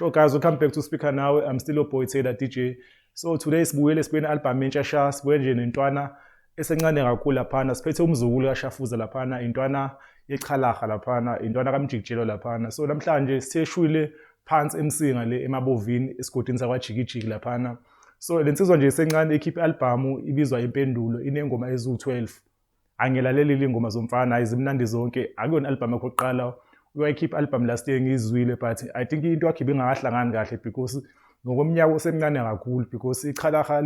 Sure guys, welcome back to Speaker Nawe. I'm still your boy Taylor DJ. So today sibuyele sibuye ne-album entsha sha, sibuye nje nentwana esencane kakhulu laphana. Siphethe umzukulu kaShafuza laphana, intwana yechalaha laphana, intwana kaMjikijelo laphana. So namhlanje sithe shwile phansi eMsinga le eMabovini esigodini sakwaJikijiki laphana. So le nsizwa nje esencane ikhiphe i-album ibizwa Impendulo, inengoma eziwu-12. Angilalelile iy'ngoma zomfana, hayi zimnandi zonke. Akuyona i-album yakho yokuqala, uyayikhipha i-album last year ngiyizwile, but I think into yakhe ibingakahlangani kahle because ngokomnyaka usemncane kakhulu, because ichalaha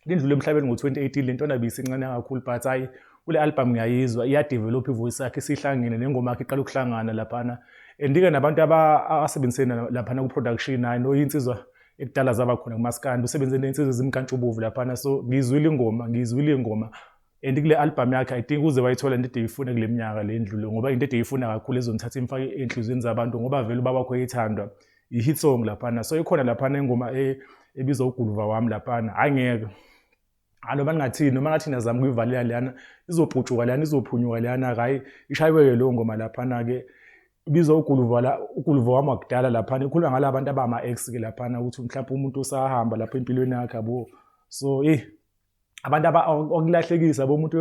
lindlule emhlabeni ngo-2018, le ntwana biyisencane kakhulu. But hhayi, kule album ngiyayizwa iyadevelop ivoice yakhe, isihlangene nengoma yakhe iqala ukuhlangana laphana. And-ke nabantu abasebenzisene laphana ku-production, hhayi no insizwa ekudala zaba khona kumaskandi, usebenze nensizwa ezimkantshubovu laphana. So ngiyizwile ingoma, ngiyizwile ingoma. And kule album yakhe I think uze wayithola into edeyifuna kule minyaka le ndlule, ngoba into edeyifuna kakhulu ezomthatha imfake ey'nhliziyweni zabantu, ngoba vele ubaba wakho eyithandwa i-hit song laphana. So ikhona laphana ingoma ebizwa uGuluva wami laphana, hhayi ngeke noma ningathini, noma ngathi niyazama ukuyivalela leyana, izoputshuka leyana, izophunyuka leyana. Hhayi, ishayiwe-ke leyo ngoma laphana-ke ibizwa uGuluva la, uGuluva wami wakudala laphana, ikhuluma ngala bantu abama-ex-ke laphana, ukuthi mhlawumpe umuntu usahamba lapha empilweni yakhe yabo. So eyi, abantu okulahlekisa bo, umuntu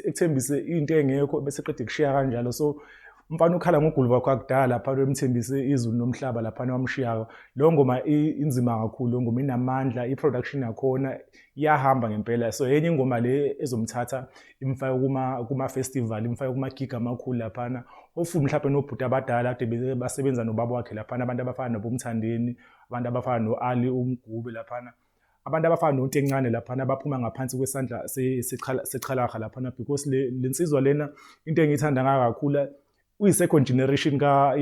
ekuthembise into engekho bese qede kushiya kanjalo. So umfana ukhala ngoGuluva wakhe wakudala laphana, emthembise izulu nomhlaba laphana, wamshiyayo. Leyo ngoma inzima kakhulu, leyo ngoma inamandla, i-production yakhona iyahamba ngempela. So enye ingoma le ezomthatha imfake kuma-festival, imfake kuma-gig amakhulu laphana. Hopefully mhlawumbe nobhuti abadala kade basebenza nobaba wakhe laphana, abantu abafana noboMthandeni, abantu abafana no-Ali uMgube laphana, abantu abafana noNtencane laphana, baphuma ngaphansi kwesandla sechalaha laphana, because le nsizwa lena into engiyithanda ngayo kakhulu uyi-second generation ka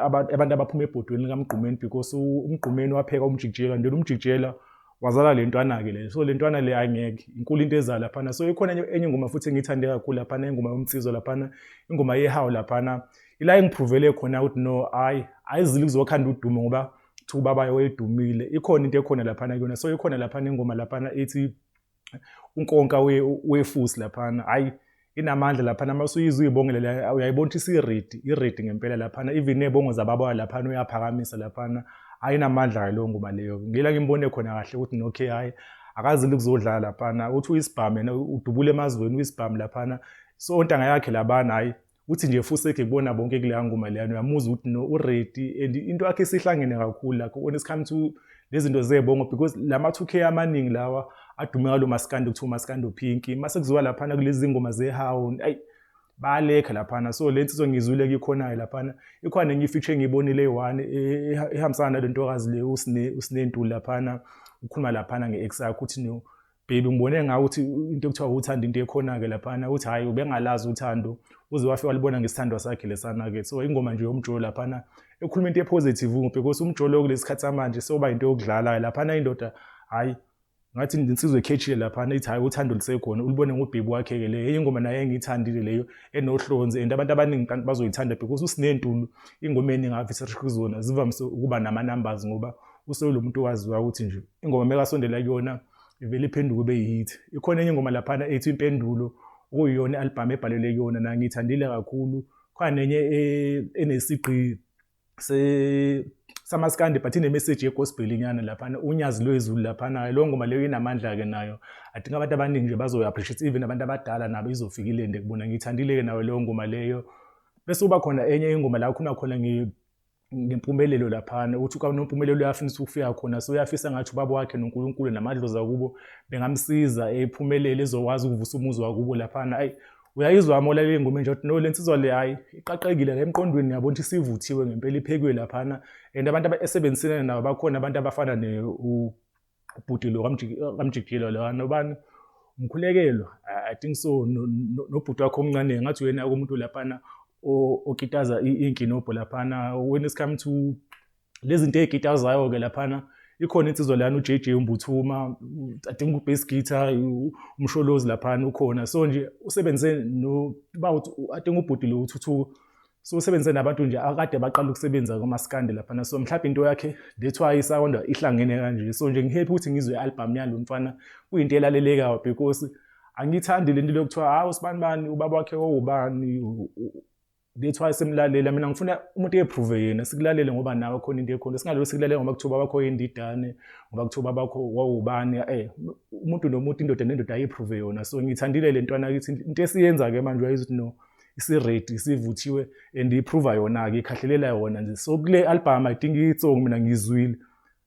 abantu abaphuma ebhodweni likaMgqumeni, because uMgqumeni wapheka uMjikijela, and then uMjikijela wazala le ntwana-ke le. So le ntwana le angeke inkulu into ezayo laphana. So ikhona enye ingoma futhi engiyithande kakhulu laphana, ingoma yomnsizwa laphana, ingoma yehawu laphana, ila engiphrovele khona ukuthi no, hhayi, ayizile ukuzokhanda udumo ngoba kuthiwa ubaba wayedumile, ikhona into ekhona laphana kuyona. So ikhona laphana ingoma laphana ethi unkonka wefusi laphana, hhayi inamandla laphana. Uma usuyizwa uyibongele la, uyayibona ukuthi isi-ready, i-ready ngempela laphana. Even ney'bongo zababa laphana uyaphakamisa laphana, hhayi inamandla-ke leyo ngoma leyo. Ngila ngimbone khona kahle ukuthi no, okay, hhayi akazile ukuzodlala laphana, uthi uyisibhamu yena, udubula emazweni, uyisibhamu laphana. So ontanga yakhe labana, hhayi uthi nje fusekhe kubona bonke kuleya ngoma leyana, uyamuzwa ukuthi no, u-ready. And into yakhe isihlangene kakhulu lakho when it's come to lezi zinto zebongo, because lama 2K amaningi lawa adume ngalo maskandi kuthiwa umaskandi ophinki, mase kuziwa laphana kulezi zingoma zehawu, ayi bayalekha laphana. So le nsizwa ngizwile kuyikhonayo laphana. Ikhona nenye i-feature engiyibonile eyi-one ehambisana nale ntokazi le uSinentuli laphana, ukhuluma laphana nge-ex yakhe, uthi no baby, ngibone ngawe ukuthi into ekuthiwa uthanda into ekhona-ke laphana, uthi hhayi ubengalazi uthando uze wafika walibona ngesithandwa sakhe lesana-ke. So ingoma nje yomjolo laphana ekhuluma into e-positive, because umjolo kulesi sikhathi samanje soba into yokudlala laphana. Indoda hhayi ngathi insizwa ekhethile laphana, ithi hhayi uthando lusekhona, ulibone ngobhebi wakhe-ke. Leyo enye ingoma naye engiyithandile leyo enohlonze, and abantu abaningi kanti bazoyithanda because uSinentulu ingoma eningi avisa kuzona zivamise ukuba nama-numbers, ngoba usewulo muntu owaziwa ukuthi nje ingoma mekasondela kuyona ivele iphenduke ube yi-hit. Ikhona enye ingoma laphana ethi Impendulo, okuyiyona i-album ebhalelwe kuyona, nayo ngiyithandile kakhulu. Khona nenye enesigqi samaskandi but ine-message ye-gospel inyana laphana, Unyazi Lwezulu laphana. Leyo ngoma leyo inamandla-ke nayo. I think abantu abaningi nje bazoyi-appreciate, even abantu abadala nabo izofika ilende kubona. Ngiyithandile-ke nayo leyo ngoma leyo. Bese kuba khona enye ingoma la khona khona ngempumelelo laphana, ukuthi uNompumelelo uyafisa ukufika khona. So uyafisa ngathi ubaba wakhe noNkulunkulu namadlozi akubo bengamsiza ephumelele, ezokwazi ukuvusa umuzi wakubo laphana. Ayi uyayizwa uma ulalela ingoma enje ukuthi no, le nsizwa le hhayi iqaqekile la emqondweni, yabona ukuthi isivuthiwe ngempela, iphekiwe laphana. And abantu esebenzisene nabo bakhona, abantu abafana ubhuti lo kaMjikijelo lwana ubani, uMkhulekelo, I think so, nobhuti wakhe omncane, ngathi uyena umuntu laphana okitaza iy'nkinobho laphana. When it's come to lezi zinto ey'kitazayo-ke laphana, ikhona insizwa lana u-JJ Mbuthuma, I think u-bass guitar, uMsholozi laphana ukhona. So nje usebenze no I think ubhuti lo uthuthuka, so usebenze nabantu nje akade baqala ukusebenza kumaskandi laphana. So mhlawumbe into yakhe that's why isawunda ihlangene kanje. So nje ngi-happy ukuthi ngizwe i-album yalo mfana, kuyinto elalelekayo, because angiyithandi lento lokuthiwa hawu sibanibani ubaba wakhe owubani. That's why simlalela. Mina ngifuna umuntu eprove yena, sikulalele ngoba nawe khona into ekhona. Singalokhu sikulalele ngoba kuthiwa babakho yindidane, ngoba kuthiwa babakho wawubani. Umuntu nomuntu, indoda nendoda ayiprove yona. So ngithandile le ntwana kithi, into esiyenza-ke manje uyayizwa ukuthi no, isi-ready, isivuthiwe and iprova yona-ke, ikhahlelela yona nje. So kule album I think i-hit song mina ngiyizwile.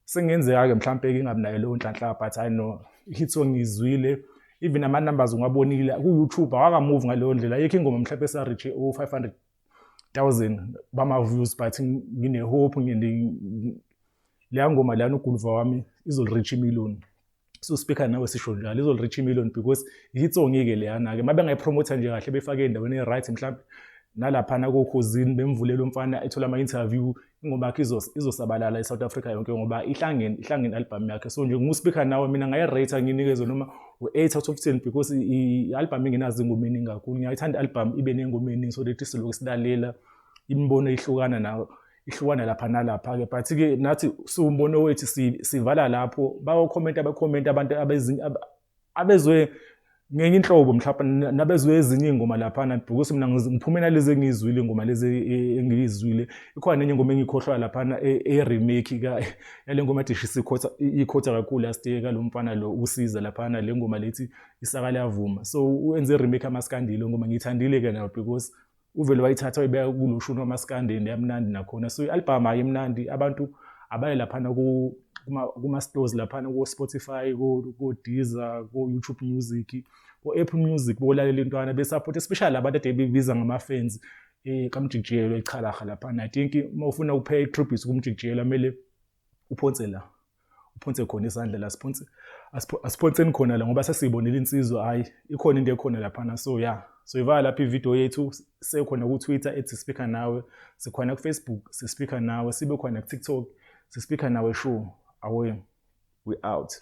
Sengenzeka-ke mhlampe-ke ingabi nayo leyo nhlanhla, but I know i-hit song ngiyizwile. Even ama-numbers ungabonile ku-YouTube awakamuvi ngaleyo ndlela. Ayikho ingoma mhlampe esa-reach o-500,000 bama-views, but ngine-hope leya ngoma leyana uguluva wami izoli-reach imillion. So speaker nawe sisho njalo, izoli-reach imillion because i-hit song-ke leyana-ke. Uma bengayipromotha nje kahle, befake ey'ndaweni e-right, mhlampe nalaphana koKhozini bemvulela umfana ethola ama-interview, ingoma yakhe izosabalala e-South Africa yonke ngoba ihlangene album yakhe. So nje ngu-speaker nawe mina ngayi-rate, nginikeze noma u-8 out of 10 because i-album ingenazo ingoma eningi kakhulu. Ngiyayithanda i-album ibe ney'ngoma eningi so that silokhu silalela imibono ihlukana nayo, ihlukana lapha nalapha-ke. But-ke nathi siwumbono wethu sivala lapho, bayokhomenta bekhomenta abantu abezwe ngenye inhlobo mhlawumbe nabezwe ezinye iy'ngoma laphana, because mina ngiphume nalezi engiyizwile, iy'ngoma lezi engiyizwile. Ikhona nenye ingoma engiyikhohlwayo laphana e-remake yale ngoma ethi shisa ikhotha kakhulu last year kalo mfana lo usiza laphana, le ngoma lethi Isaka Liyavuma. So wenze i-remake amaskandi le ngoma, ngiyithandile-ke nayo because uvele wayithatha wayibeka kulo shuni wamaskandi and yamnandi nakhona. So i-album ayimnandi, abantu abaye laphana kuma-stores laphana ko-Spotify, ko-Deezer, ko-YouTube Music, ko-Apple Music, bolalela intwana be-support, especially abantu ade bebiza ngama-fans kaMjikijelo eChalaha laphana. I think uma ufuna ukupay tribute kuMjikijelo kumele uphonse la, uphonse khona isandla la, siphonse asiphonseni khona la ngoba sesiyibonile insizwa, hhayi ikhona into ekhona laphana. So yeah, so ivala lapha ividiyo yethu, sekhona ku-Twitter ethi Speaker Nawe, sikhona ku-Facebook si-Speaker Nawe, sibe khona ku-TikTok si-Speaker Nawe Show. Away, we out.